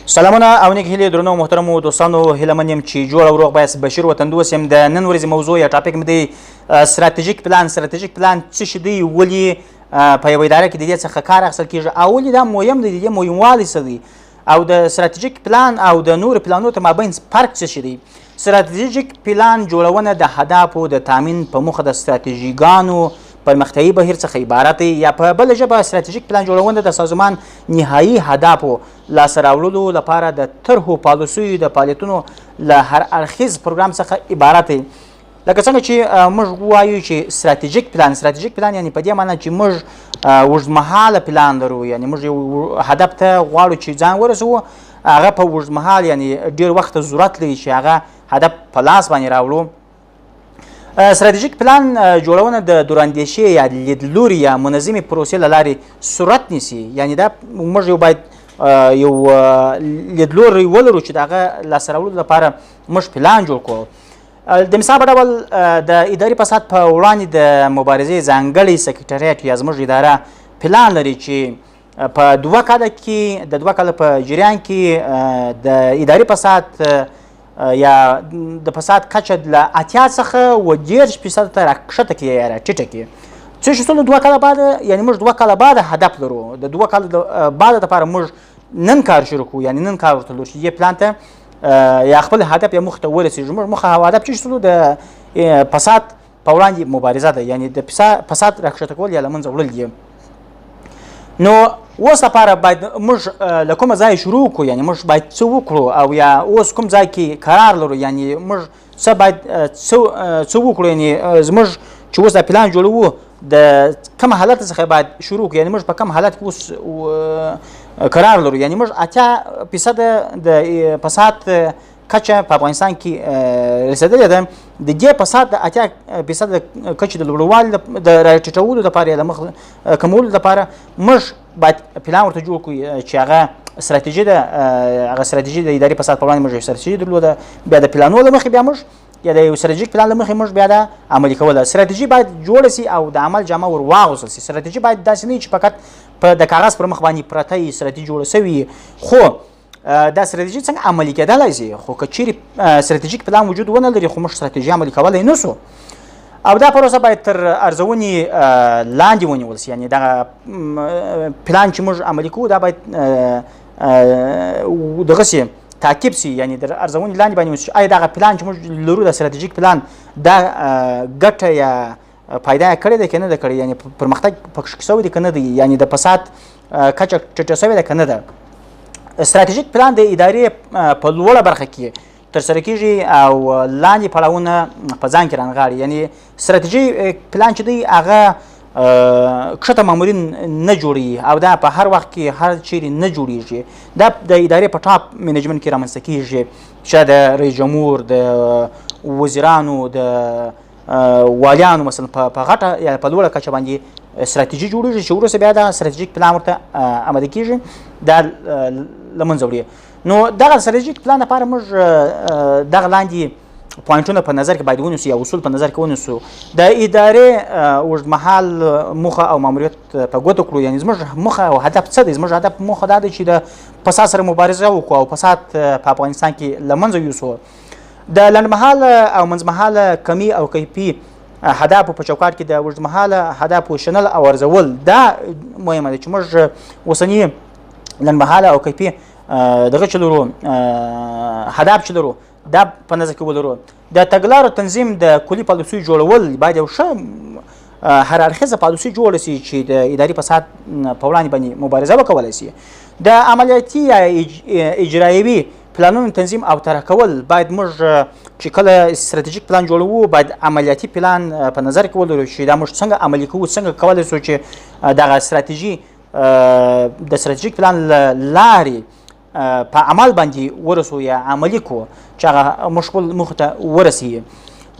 سلامونه او نیک هیلې درنو محترمو دوستانو، هیله من یم چې جوړ او روغ به یاست. بشیر وطندوست یم. د نن ورځې موضوع یا topic مې دی ستراتیژیک پلان. ستراتیژیک پلان څه شي دی، ولې په یوه اداره کې د دې څخه کار اخیستل کېږي او ولې دا مهم دی، د دې مهموالی څه دی، او د ستراتیژیک پلان او د نورو پلانونو تر مابین فرق څه شي دی. ستراتیژیک پلان جوړونه د هدفو د تامین په موخه د ستراتیژیګانو پرمختیایي بهیر څخه عبارت دی، یا په بله ژبه ستراتیژیک پلان جوړونه د سازمان نهایي هدفو لاسته راوړلو لپاره د طرحو، پالیسیو، د فعالیتونو له هر اړخیز پروګرام څخه عبارت دی. لکه څنګه چې موږ وایو چې ستراتیژیک پلان، ستراتیژیک پلان یعنی په دې معنی چې موږ اوږدمهاله پلان لرو، یعنی موږ یو هدف ته غواړو چې ځان ورسوو، هغه په اوږدمهال یعنی ډېر وخت ته ضرورت لري چې هغه هدف په لاس باندې راوړو. ستراتیژیک پلان جوړونه د دوراندیشې یا لیدلوري یا منظمې پروسې له لارې صورت نیسي، یعنی دا موږ یو باید یو لیدلوری ولرو چې د هغه لاسته راوړلو لپاره موږ پلان جوړ کړو. د مثال په ډول د اداري فساد په وړاندې د مبارزې ځانګړی سکرټریټ یا زموږ اداره پلان لري چې په 2 کاله کې، د 2 کاله په جریان کې د اداري فساد یا د فساد کچه له 80 څخه 30% ته راکښته کړي یا راټیټه کړي. څه شي څو 2 کاله بعد، یعنی موږ 2 کاله بعد هدف لرو، د 2 کاله بعد لپاره موږ نن کار شروع کوو، یعنی نن کار ورته لرو چې دې پلان ته یا خپل هدف یا موخې ته ورسېږو. موږ موخه او هدف چې شو د فساد په وړاندې مبارزه ده، یعنی د فساد راکښته کول یا له منځه وړل دي. نو اوس لپاره باید موږ له کومه ځایه شروع کړو، یعنی موږ باید څه وکړو او یا اوس کوم ځای کې قرار لرو، یعنی موږ څه باید څه وکړو، یعنی زموږ چې اوس دا پلان جوړوو د کوم حالت څخه باید شروع کړو، یعنی موږ په کوم حالت کې اوس قرار لرو. یعنی موږ 80% د فساد کچه په افغانستان کې رسېدلې ده. د دې فساد د 80% د کچې د لوړوالي د راټیټولو لپاره یا د مخ کمولو لپاره موږ باید پلان ورته جوړ کړو چې هغه ستراتیژي ده، هغه ستراتیژي د اداري فساد په وړاندې موږ یو ستراتیژي درلوده، بیا د پلانو له مخې بیا موږ یا د یو ستراتیژیک پلان له مخې موږ بیا دا عملي کوله. ستراتیژي باید جوړه سي او د عمل جامه ور واغوستل سي. ستراتیژي باید داسې نه وي چې فقط په د کاغذ پر مخ باندې پرته یي ستراتیژي جوړه سوي، خو دا ستراتیژي څنګه عملي کېدلای سي؟ خو که چیرې ستراتیژیک پلان وجود ونه لري خو موږ ستراتیژي عملي کولی نه سو. او دا پروسه باید تر ارزونې لاندې ونیول سي، یعنی دغه پلان چې موږ عملي کوو دا باید دغسې تعقیب سي، یعنی در ارزونې لاندې باندې ونیول سي. آیا دغه پلان چې موږ لرو د ستراتیژیک پلان دا ګټه یا پیدا کړې ده که نه ده کړې، یعنی پرمختګ پکښې شوی دی که نه دی، یعنی د فساد کچه ټیټه شوې ده که نه ده. ستراتیژیک پلان د ادارې په لوړه برخه کې ترسره کېږي او لاندې پړاوونه په ځان کې رانغاړي. یعنی ستراتیژي پلان چې دی هغه کښته مامورین نه جوړوي او دا په هر وخت کې هر چیرې نه جوړیږي، دا د ادارې په top management کې رامنځته کېږي چې د رئیس جمهور، د وزیرانو، د والیانو مثلا په غټه یا په لوړه کچه باندې ستراتیژي جوړیږي چې وروسته بیا دا ستراتیژیک پلان ورته آماده کېږي، دا له منځه وړي. نو دغه ستراتیژیک پلان لپاره موږ دغه لاندې پوینټونه په نظر کې باید ونیسو یا اصول په نظر کې ونیسو. د ادارې اوږدمهال موخه او ماموریت په ګوته کړو، یعنی زموږ موخه او هدف څه دی؟ زموږ هدف موخه دا دی چې د فساد سره مبارزه وکړو او فساد په افغانستان کې له منځه یوسو. د لنډمهاله او منځمهاله کمي او کیفي هدفو په چوکاټ کې د اوږدمهاله هدفو شنل او ارزول دا مهمه ده چې موږ اوسني لنډمهاله او کیفي دغه چې لرو هدف چې لرو دا په نظر کې ولرو. د تګلارو تنظیم، د کلي پالیسیو جوړول باید یو ښه هر اړخیزه پالیسي جوړه سي چې د اداري فساد په وړاندې باندې مبارزه وکولای سي. د عملیاتي یا اجرایوي پلانونو تنظیم او طرح کول باید موږ چې کله ستراتیژیک پلان جوړوو باید عملیاتي پلان په نظر کې ولرو چې دا موږ څنګه عملي کوو، څنګه کولی سو چې دغه ستراتیژي د ستراتیژیک پلان له لارې په عمل باندې ورسو یا عملي کړو چې هغه موږ خپل موخې ته ورسېږي.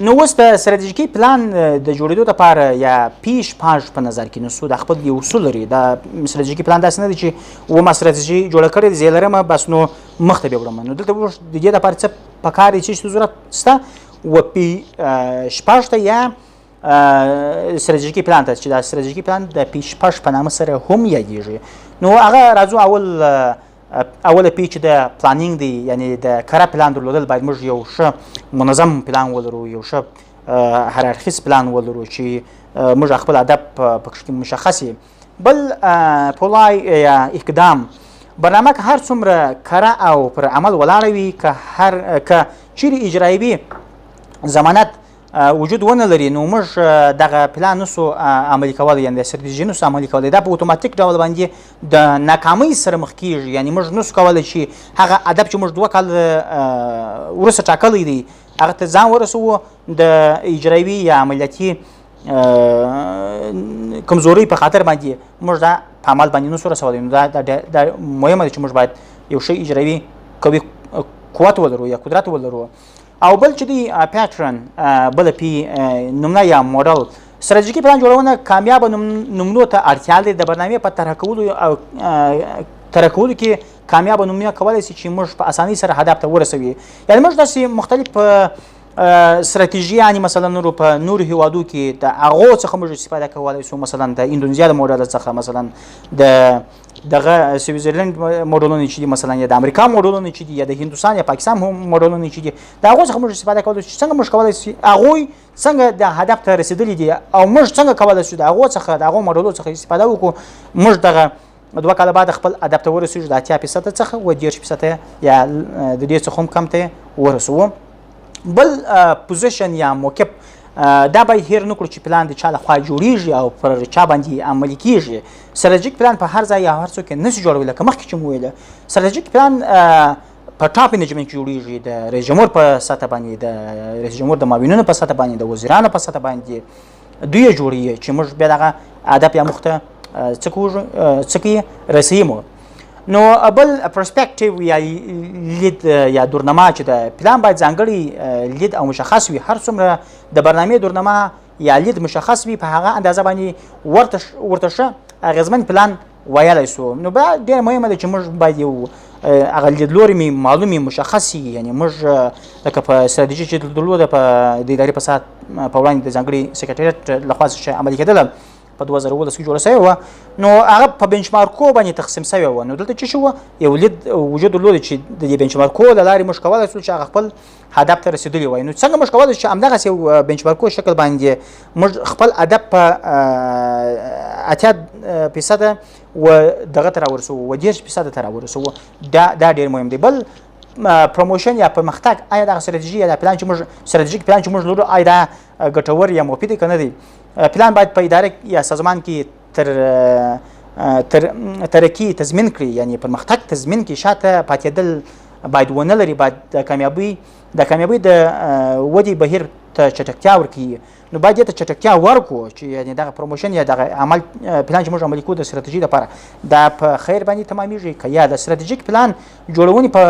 نو اوس د ستراتیژیکي پلان د جوړېدو لپاره یا پیش پاژ په نظر کې نیسو، دا خپل یو اصول لري. دا ستراتیژیکي پلان داسې نه دی چې و ما ستراتیژي جوړه کړې زه یې لرم بس نو مخته به یې وړم. نو دلته اوس د دې لپاره څه پکار دی چې ضرورت شته و پی شپږ ته یا ستراتیژیکي پلان ته چې دا ستراتیژیکي پلان د پی شپږ په نامه سره هم یادېږي. نو هغه راځو اول اوله P چې د planning دی، یعنی د کره پلان درلودل، باید موږ یو ښه منظم پلان ولرو، یو ښه هر اړخیز پلان ولرو چې موږ خپل هدف پکې کې مشخص یي. بل پولای یا اقدام، برنامه که هر څومره کره او پر عمل ولاړه وي، که هر که چیرې اجرایوي ضمانت وجود ونه لري، نو موږ دغه پلان نسو عملي کولی، یعنې د ستراتیژي نسو عملي کولی. دا په اتوماتیک ډول باندې د ناکامۍ سره مخ کیږي، یعنې موږ نسو کولی چې هغه هدف چې موږ 2 کاله وروسته ټاکلی دی هغه ته ځان ورسوو، د اجرایوي یا عملیاتي کمزورۍ په خاطر باندې موږ دا په عمل باندې نسو رسولی. نو دا مهمه ده چې موږ باید یو ښه اجرایوي قوي قوت ولرو یا قدرت ولرو. او بل چې دی pattern، بله P نمونه یا ماډل، ستراتیژیکي پلان جوړونه کامیابه نمونو ته اړتیا لري. د برنامې په طرح کولو او طرح کولو کې کامیابه نمونه کولی شي چې موږ په اسانۍ سره هدف ته ورسوي. یعنې موږ داسې مختلف ستراتیژیانې مثلا نورو په نورو هیوادو کې د هغو څخه موږ استفاده کولی شو، مثلا د اندونزیا د موډل څخه، مثلا د دغه سویزرلند موډلونه چې دي، مثلا یا د امریکا موډلونه چې دي، یا د هندوستان یا پاکستان موډلونه چې دي، د هغو څخه موږ استفاده کولی شو چې څنګه موږ کولی شو هغوی څنګه د هدف ته رسېدلي دي او موږ څنګه کولی شو د هغو څخه، د هغو موډلو څخه استفاده وکړو. موږ دغه 2 کاله بعد خپل هدف ته ورسېږو، د اتیا فیصده څخه و دېرش فیصده یا د دې څخه هم کم ته ورسوو. بل position یا موقف، دا باید هېر نه کړو چې پلان د چا لخوا جوړیږي او پر چا باندې عملي کیږي. ستراتیژیک پلان په هر ځای یا هر څوک نه شي جوړولی، لکه مخکې چې مو وویل ستراتیژیک پلان په top management کې جوړیږي، د رئیس جمهور په سطح باندې، د رئیس جمهور د معاونینو په سطح باندې، د وزیرانو په سطح باندې دوی یې جوړوي چې موږ بیا دغه هدف یا موخه څه کوو، څه کوي رسوي مو. نو بل پرسپکټیو یا لید یا دورنما چې د پلان باید ځانګړی لید او مشخص وي. هر څومره د برنامې دورنما یا لید مشخص وي په هغه اندازه باندې ورته ښه اغېزمن پلان ویلی شو. نو دا ډېره مهمه ده چې موږ باید یو هغه لیدلوري مې معلومې مشخص وي، یعنې موږ لکه په ستراتیژي چې درلوده په د اداري فساد په وړاندې د ځانګړي سکرټریټ لخوا چې عملي کېدله په 2017 کې جوړه شوې وه، نو هغه په بنچمارکو باندې تقسیم شوې وه. نو دلته چې شو یو لید وجود درلود چې د دې بنچمارکو له لارې موږ کولی شو چې هغه خپل هدف ته رسېدلي وای. نو څنګه موږ کولی شو چې همدغسې یو بنچمارکو شکل باندې موږ خپل هدف په اتیا فیصده و دغه ته راورسوو و دېرش فیصده ته راورسوو، دا ډېر مهم دی. بل promotion یا پرمختګ، آیا دغه ستراتیژي یا دا پلان چې موږ ستراتیژیک پلان چې موږ لرو آیا دا ګټور یا مفید دی که نه دی؟ پلان باید په اداره یا سازمان کې تر ترقي تضمین کړي، یعنی پرمختګ تضمین کړي، شاته پاتېدل باید ونه لري، باید د کامیابۍ د ودې بهیر ته چټکتیا ورکړي. نو باید دې ته چټکتیا ورکړو چې یعنی دغه promotion یا دغه عمل پلان چې موږ عملي کوو د ستراتیژي لپاره دا په خیر باندې تمامیږي که یا د ستراتیژیک پلان جوړونې په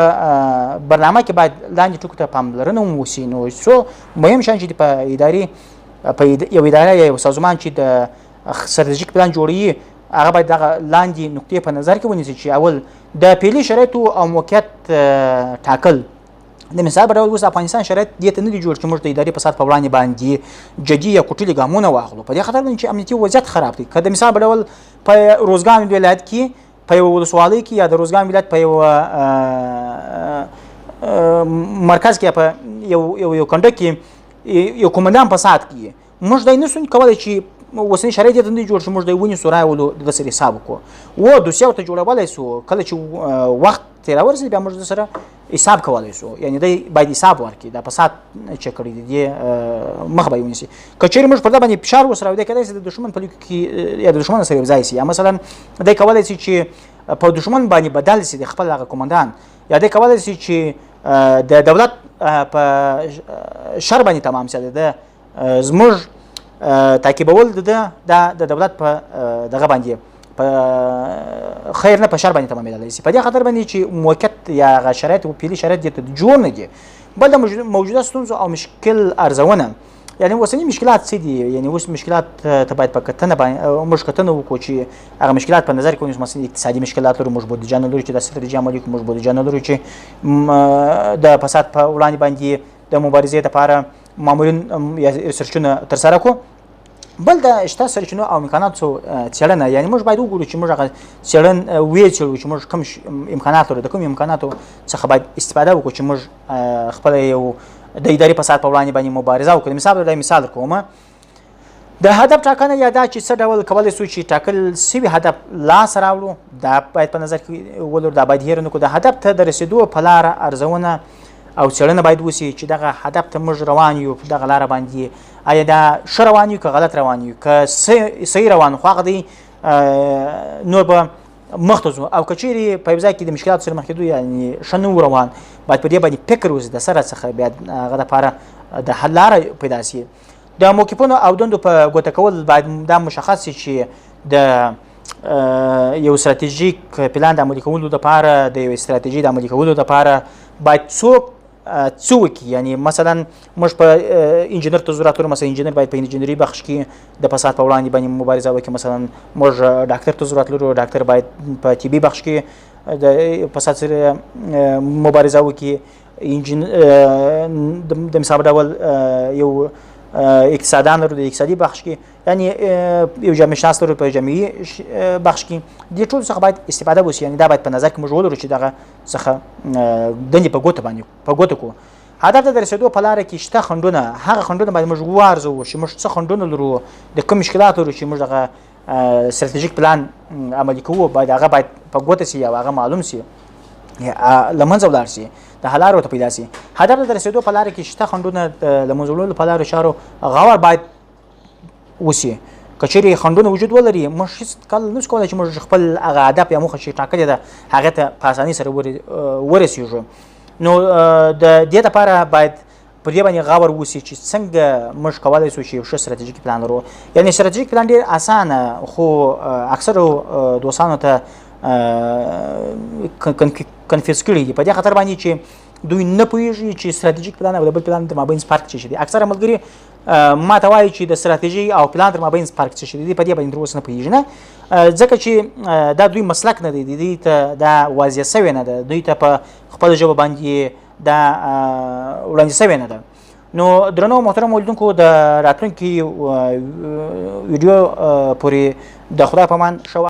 برنامه کې باید لاندې ټکو ته پاملرنه هم وشي. نو څو مهم شیان چې په اداري په یو اداره یا یو سازمان چې د ستراتیژیک پلان جوړوي هغه باید دغه لاندې نقطې په نظر کې ونیسي چې اول د فعلي شرایطو او موقعیت ټاکل. د مثال په ډول اوس افغانستان شرایط دې ته نه دي جوړ چې موږ د اداري فساد په وړاندې باندې جدي یا کوټلي ګامونه واخلو، په دې خاطر باندې چې امنیتي وضعیت خراب دی. که د مثال په ډول په روزګان ولایت کې په یوه ولسوالۍ کې یا د روزګان ولایت په یوه مرکز کې یا په یو کنډک کې یو قومندان فساد کوي، موږ دی نشو کولی چې اوسني شرایط دې ته نه دي جوړ چې موږ دی ونیسو راولو د ده سره حساب وکړو. و دوسیه ورته جوړولی شو، کله چې وخت ترې راورسېد بیا موږ ده سره حساب کولی شو، یعنې دی باید حساب ورکړي، دا فساد چې کړی دی دې مخ به یې ونیسي. که چېرې موږ پر ده باندې فشار ورسره دی کېدای شي د دښمن په لیکو کې یا د دښمن سره یو ځای شي، یا مثلا دی کولی شي چې په دښمن باندې بدل شي د خپل هغه قومندان، یا دی کولی شي چې د دولت په شر باندې تمام شي، د ده زموږ تعقیبول د ده دا د دولت په دغه باندې په خیر نه په شر باندې تمامېدلی شي. په دې خاطر باندې چې موقعیت یا هغه شرایط او فعلي شرایط دې ته جوړ نه دي. بل د موجوده ستونزو او مشکل ارزونه، یعنې اوسني مشکلات څه دي، یعنې اوس مشکلات ته باید په کتنه باندې موږ کتنه وکړو چې هغه مشکلات په نظر کې ونیسو. مثلاً اقتصادي مشکلات لرو، موږ بودیجه نه لرو چې دا ستراتیژي عملي کړو، موږ بودیجه نه لرو چې د فساد په وړاندې باندې د مبارزې لپاره مامورین یا ریسرچونه ترسره کړو. بل د شته سرچینو او امکاناتو څېړنه، یعنی موږ باید وګورو چې موږ هغه څېړن ویې څېړو چې موږ کوم امکانات لرو، د کوم امکاناتو څخه باید استفاده وکړو چې موږ خپل یو د اداري فساد په وړاندې باندې مبارزه وکړو. مثال دا مثال کوم، د هدف ټاکنه یا دا چې څه ډول کولی سو چې ټاکل سوي هدف لاس راوړو، دا باید په نظر کې ولرو، دا باید هېر نه کړو. د هدف ته د رسېدو په لاره ارزونه او څېړنه باید وسي چې دغه هدف ته موږ روان یو په دغه لاره باندې، آیا دا ښه روان یو که غلط روان یو، که صحیح روان خو هغه دی نور به مخته ځو، او که چیرې په یو ځای کې د مشکلاتو سره مخ کېدو یعنې ښه نه وو روان، باید په دې باندې فکر وسي، د سره څخه بیا هغه دپاره د حل لاره پیدا سي. د موقفونو او دندو په ګوته کول باید دا مشخص شي چې د یو ستراتیژیک پلان د عملي کولو لپاره، د یوې ستراتیژي د عملي کولو لپاره باید څوک څه وکړي. یعنی مثلا موږ په انجینر ته ضرورت لرو، مثلا انجینر باید په انجینري بخش کې د فساد په وړاندې باندې مبارزه وکړي، مثلا موږ ډاکتر ته ضرورت لرو، ډاکتر باید په طبي بخش کې د فساد سره مبارزه وکړي. انجین د مثال په ډول یو اقتصادان لرو د اقتصادي بخش کې، یعنی یو جامع شناس لرو په جامعي بخش کې، دې ټولو څخه باید استفاده وشي. یعنی دا باید په نظر کې موږ ولرو چې دغه څخه دندې په ګوته باندې په ګوته کړو. هدف ته د رسېدو په لاره کې شته خنډونه، هغه خنډونه باید موږ وارزوو چې موږ څه خنډونه لرو، د کوم مشکلات لرو چې موږ دغه ستراتیژیک پلان عملي کوو، باید هغه باید په ګوته سي او هغه معلوم سي، له منځه ولاړ سي، د حل لارې ورته پیدا سي. هدف ته د رسېدو په لاره کې شته خنډونه د له منځه وړلو په لارو چارو غور باید وسي. که چیرې خنډونه وجود ولري، موږ هیڅ کله نشو کولی چې موږ خپل هغه هدف یا موخه چې ټاکلې ده هغې ته په اسانۍ سره ورسیږو. نو د دې لپاره باید پر دې باندې غور وسي چې څنګه موږ کولی شو چې یو ښه ستراتیژیک پلان لرو. یعنی ستراتیژیک پلان ډېر اسانه، خو اکثرو دوستانو ته کنفیوز کړي دي په دې خاطر باندې چې دوی نه پوهیږي چې ستراتیژیک پلان او د بل پلان تر مابین فرق څه شي دی. اکثره ملګري ما ته وایي چې د ستراتیژي او پلان تر مابین فرق څه شي دی، په دې باندې تر اوسه نه پوهیږي نه، ځکه چې دا دوی مسلک نه دی، دوی ته دا واضح سوې نه ده، دوی ته په خپله ژبه باندې دا وړاندې سوې نه ده. نو درنو محترمو لیدونکو، د راتلونکي ویډیو پورې د خدای په امان ښه.